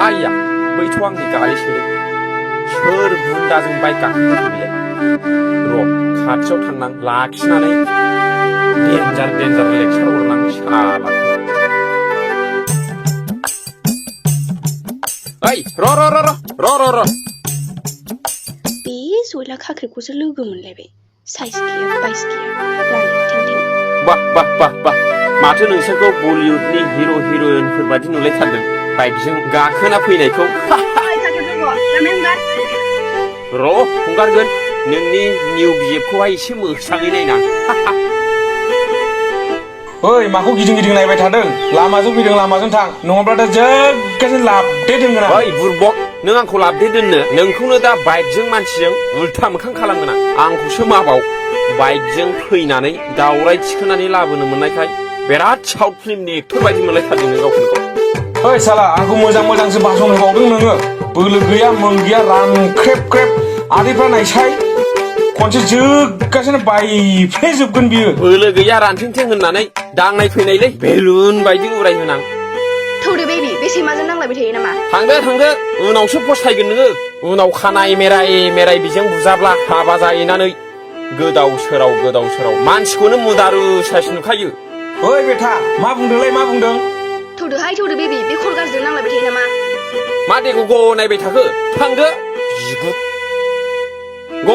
आइया बैथ' आंनि गारिसोलै सोर बुन्दाजों बाइक गाखोफैलाय र' खाथियाव थांनां लाखिनानै डेन्जार लेक्सार हरनां साला ओइ र' बे जयला खाख्रेबखौसो लोगो मोनलायबाय साइज गैया बाइस गैया राननो थेंथें बाह माथो नोंसोरखौ बलिउडनि हिर'इनफोर बादि नुलायथारदों बाइकजों गाखोना फैनायखौ र' हंगारगोन नोंनि निउ बिएफखौहाय एसे मोजाङै नायनां ओइ माखौ गिदिं नायबाय थादों लामाजों फैदों लामाजों थां नङाब्लाथ' जोगगाजों लाबदे दोनगोन आं ओइ बुरबक नों आंखौ लाबदे दोननो नोंखौनो दा बाइकजों मानसिजों उल्था मोखां खालामगोन आं आंखौसो माबाव बाइकजों फैनानै दावराय थिखोनानै लाबोनो मोननायखाय बिराद साउथ फिल्मनि एक्टर बायदि मोनलायथारदों नों गावखौनो ओइ साला आंखौ मोजांसो भाषण होबावदों नोङो बोलो गैया मोन गैया रानख्रेब आदैफ्रा नायसाय खनसे जोगगासिनो बायफ्लेजोबगोन बियो बोलो गैया रानथेंथें होननानै दांनाय फैनायलै बेलुन बायदि उरायहोनां थौदो बेबि बे सैमाजों नांलायबाय थायो नामा थांदो उनावसो फस्थायगोन नोङो उनाव खानाय मेराय बेजों बुजाब्ला हाबा जाहैनानै गोदाव सोराव मानसिखौनो मुदारु साइस नुखायो ओइ बेथा मा बुंदों थौदो बेबि बे खल गाज्रिजों नांलायबाय थायो नामा मा देखौ ग नायबाय थाखो थांदो बिगुर ग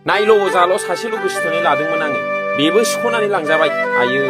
नायल' जाल' सासेल' गोसोथोनाय लादोंमोन आङो बेबो सिख'नानै लांजाबाय आयो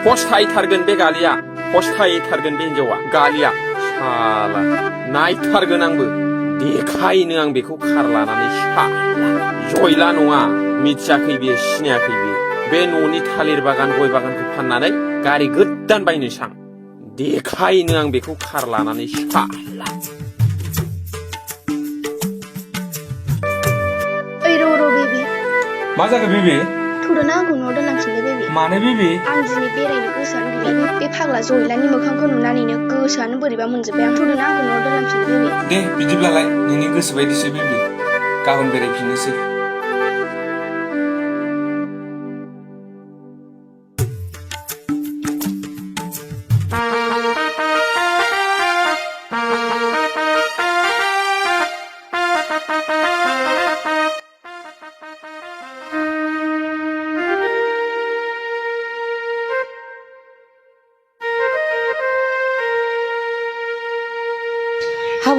फस्थायथारगोन बे गालिया फस्थायथारगोन बे हिनजावा गालिया साला नायथारगोन आंबो देखायनो आं बेखौ खार लानानै साला जयला नङा मिथियाखै बियो सिनायाखै बियो बे न'नि थालिर बागान गय बागानखौ फाननानै गारि गोदान बायनो सां देखायनो आं बेखौ खार लानानै साला मा जाखो बेबि थौदोना आंखौ न'आव दोनलांफिनदो बेबि मानो बेबि आं दिनै बेरायनो गोसोआनो गैला बे फाग्ला जयलानि मोखांखौ नुनानैनो गोसोआनो बोरैबा मोनजोब्बाय आं थौदोना आंखौ न'आव दोनलांफिनदो बेबि दे बिदिब्लालाय नोंनि गोसो बायदिसो बेबि गाबोन बेरायफिननोसै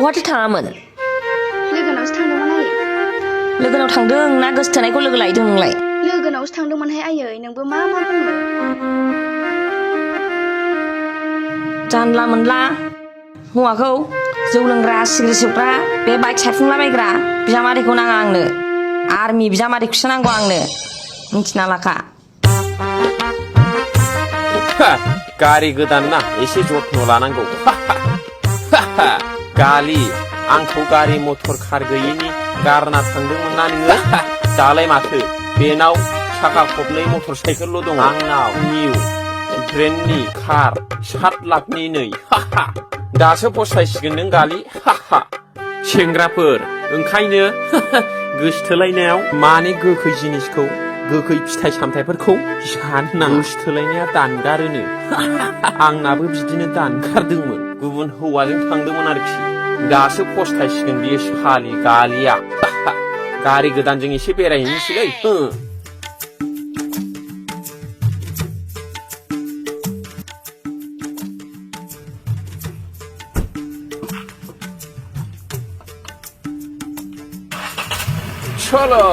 बहाथो थाङामोन लोगोनावसो थांदोंमोन आयै लोगोनाव थांदों ना गोसोथोनायखौ लोगो लायदों नोंलाय लोगोनावसो थांदोंमोनहाय आयै नोंबो मा बुङो जानला मोनला हौवाखौ जौ लोंग्रा सिग्रेट सोबग्रा बे बाइक सायफुंलाबायग्रा बिजामादैखौ नाङा आंनो आर्मि बिजामादैखौसो नांगौ आंनो मिन्थिना लाखा गारि गोदान ना एसे जथ्न' लानांगौ गालि आंखौ गारि मटर कार गैयिनि गारना थांदोंमोन ना नोङो दालाय माथो बेनाव साखा खबनै मटर साइकेलल' दं आंनाव निउ ब्रेन्डनि कार 7 लाखनि नै दासो फस्थायसिगोन नों गालि सेंग्राफोर ओंखायनो गोसोथोलायनायाव माने गोखै जिनिसखौ गोखै फिथाइ सामथाइफोरखौ जानो नाङा गोसोथोलायनाया दानगारोनो आंनाबो बिदिनो दानगारदोंमोन गुबुन हौवाजों थांदोंमोन आरोखि दासो फस्थायसिगोन बियो सालि गालिया गारि गोदानजों एसे बेरायहैनोसैलै चलो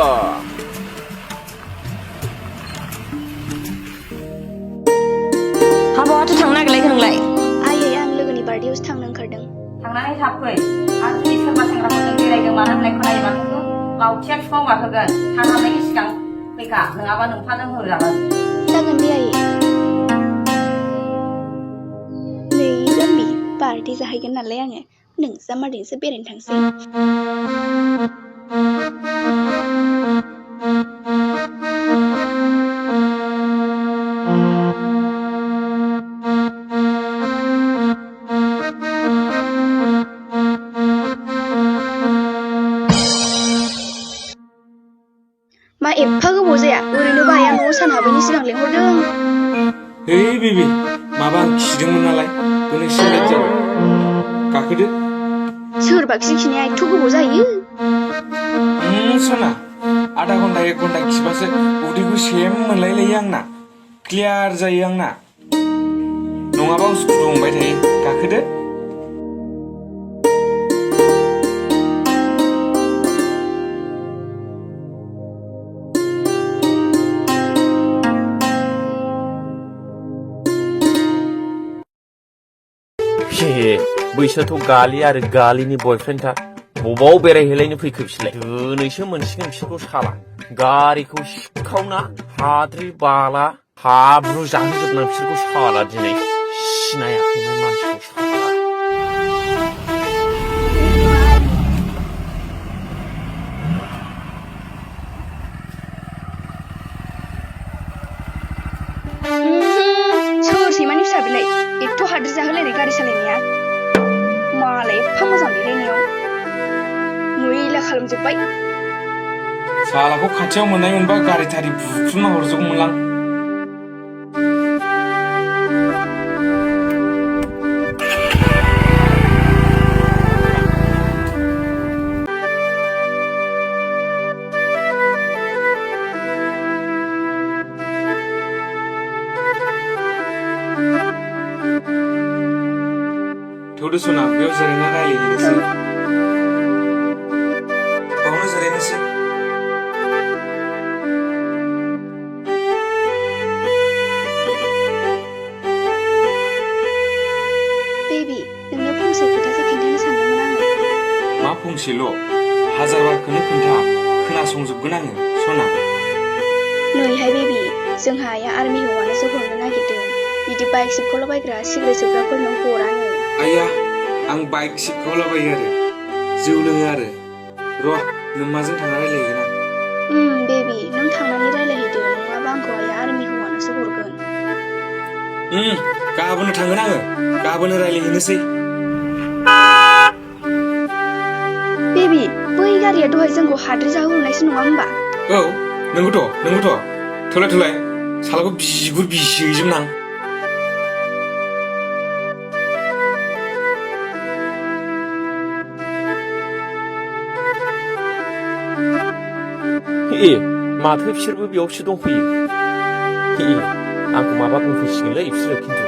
बहाथो थांनो नागिरलायखो नोंलाय आयै आं लोगोनि बार्थडेआवसो थांनो ओंखारदों थांनानै थाब फै आरो जुदि सोरबा सेंग्राफोरजों बेरायदों मानो होननाय खोनायोबा नोंखौ लावथिया बिफां गाखोगोन थांनायनि सिगां फैखा नङाबा नोंफाजों होजागोन जागोन दे आयै नै जाम्बि बार्थडे जाहैगोन नालाय आङो नोंजामादैजोंसो बेरायनो थांसै मा एफा गोबाव जाया ओरैनो बाहाया न'आव सान हाबैनि सिगां लेंहरदों Hei Bibi, माबा आं खिदोंमोन नालाय दिनै लेट जाबाय गाखोदो सोरबा खिनाया एथ' गोबाव जायो सना आधा घन्टा 1 घन्टा खिबासो उदैखौ सेम मोनलायलायो आंना क्लियार जायो आंना नङाबा उसुखुथु हमबाय थायो गाखोदो बैसोथ' गालि आरो गालिनि बयफ्रेन्डआ बबाव बेरायहैलायनो फैखो बिसोरलाय दिनैसो मोनसिगोन बिसोरखौ साला गारिखौ सिखावना हाद्रि बाला हाब्रु जाहोजोबना बिसोरखौ साला दिनै सिनायाखैमोन मानसिखौ साला सोर सैमानि फिसा बेलाय एथ' हाद्रि जाहोलायनाय गारि सालायनाया मालाय एफा मोजां बेरायनायाव मैला खालामजोब्बाय सालाखौ खाथियाव मोननाय मोनबा गारि थारि बुख्रुबना हरजोबगौमोनलां थौदो सना बेयाव जिरायना रायलायहैनोसै बावनो जिरायनोसै बेबी नोंनो फंसे खोथासो खिन्थानो सानदोंमोन आङो मा फंसेल' हाजार बारखौनो खोन्था खोनासंजोबगोन आङो सना नैहाय बेबी जोंहा आइया आर्मि हौवानोसो हरनो नागिरदों बिदि बाइक सिबखावलाबायग्रा सिगारेट सोबग्राफोरनो हरानो आइया आं बाइक सिबखावलाबायो आरो जौ लोङो आरो र' नोम्माजों थांना रायलायहैगोन आं बेबी नों थांनानै रायलायहैदो नङाबा आंखौ आइया आर्मि हौवानोसो हरगोन गाबोननो थांगोन आङो गाबोननो रायलायहैनोसै बेबी बै गारिया दहाय जोंखौ हाद्रि जाहोहरनायसो नङा होमबा औ नंगौथ' थौलाय सालाखौ बिगुर बिसिहैजोबनां माथो बिसोरबो बेयावसो दंफैयो आंखौ माबा बुंफैसिगोनलै बिसोरो खिन्थु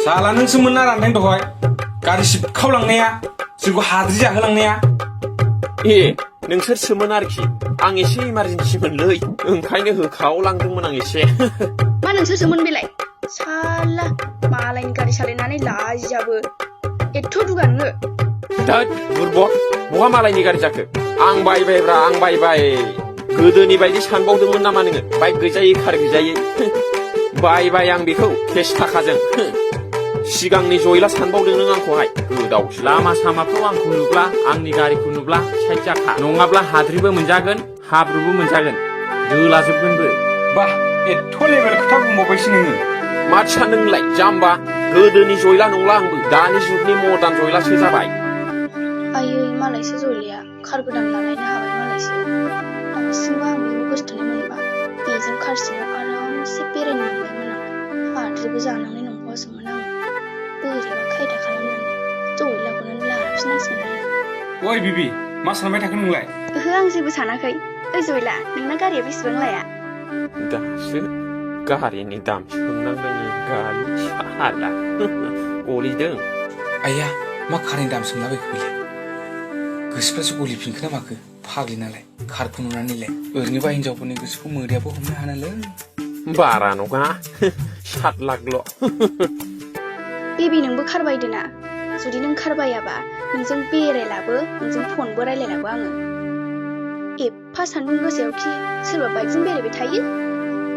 साला नोंसोमोन ना रानदों दहाय गारि सिबखावलांनाया जोंखौ हाद्रि जाहोलांनाया नोंसोर सोमोन आरोखि आं एसे इमारजेन्सिमोनलै ओंखायनो होखावलांदोंमोन आं एसे मा नोंसोर सोमोन बेलाय साला मालायनि गारि सालायनानै लाजियाबो एथ' दुगा नोङो दैद बुरबक बहा मालायनि गारि जाखो आं बायबायब्रा आं बायबाय गोदोनि बायदि सानबावदोंमोन नामा नोङो बाइक गैजायै कार गैजायै बायबाय आं बेखौ केस थाखाजों सिगांनि जयला सानबावदों नों आंखौहाय गोदाव लामा सामाफ्राव आंखौ नुब्ला आंनि गारिखौ नुब्ला साइड जाखा नङाब्ला हाद्रिबो मोनजागोन हाब्रुबो मोनजागोन दोलाजोबगोनबो बा एथ' लेभेल खोथा बुंबावबायसो नोङो माथो सानदों नोंलाय जाम्बा गोदोनि जयला नंला आंबो दानि जुगनि मदार्न जयलासो जाबाय आयै मालायसो जयलाया कार गोदान लालायनो हाबाय मालायसो दासिमबो आं बेखौ गोसोथोनाय मोनबा बेजों कार सिङाव आरामसे बेरायनो मोनबायमोन आं हाद्रिबो जानांनाय नंबावासोमोन आङो बोरैबा खायदा खालामनानै जयलाखौनो लाफिनांसिगोन आङो ओइ बिबि मा सानबाय थाखो नोंलाय ओहो आं जेबो सानाखै ओइ जयला नोंना गारिया बेसेबां लाया दासो गारिनि दाम सोंनांदों गारि साला गलिदों आइया मा कारनि दाम सोंलाबायखो बेलाय गोसोफ्रासो गलिफिनखो ना माखो फाग्लि नालाय कारखौ नुनानैलाय ओरैनोबा हिनजावफोरनि गोसोखौ मोदैयाबो हमनो हानालै बारा नङा 7 लाखल' बेबी नोंबो कार बायदोना जुदि नों कार बायाबा नोंजों बेरायलाबो नोंजों फनबो रायलायलाबो आङो एफा सान्दुं गोसायावखि सोरबा बाइकजों बेरायबाय थायो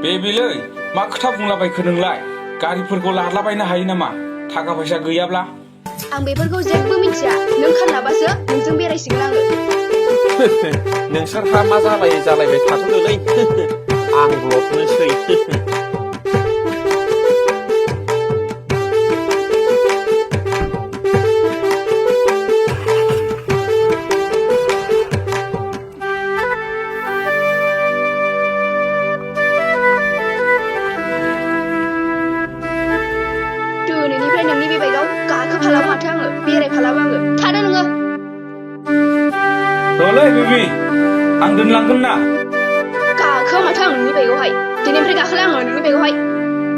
बेबिलै मा खोथा बुंलाबायखो नोंलाय गारिफोरखौ लादलाबायनो हायो नामा थाखा फैसा गैयाब्ला आं बेफोरखौ जेबो मिथिया नों कार लाबासो नोंजों बेरायसिगोन आङो नोंसोरहा मा जालायो जालायबाय थाथ'दोलै आं आं ब्लडनोसै दिनैनिफ्राय नोंनि बे बाइकआव गाखोफाला माथो आङो बेरायफालाबो आङो थादो नोङो र'लै बेबि आं दोनलांगोन ना गाखोआ माथो आं नोंनि बाइकआवहाय दिनैनिफ्राय गाखोला आङो नोंनि बाइकआवहाय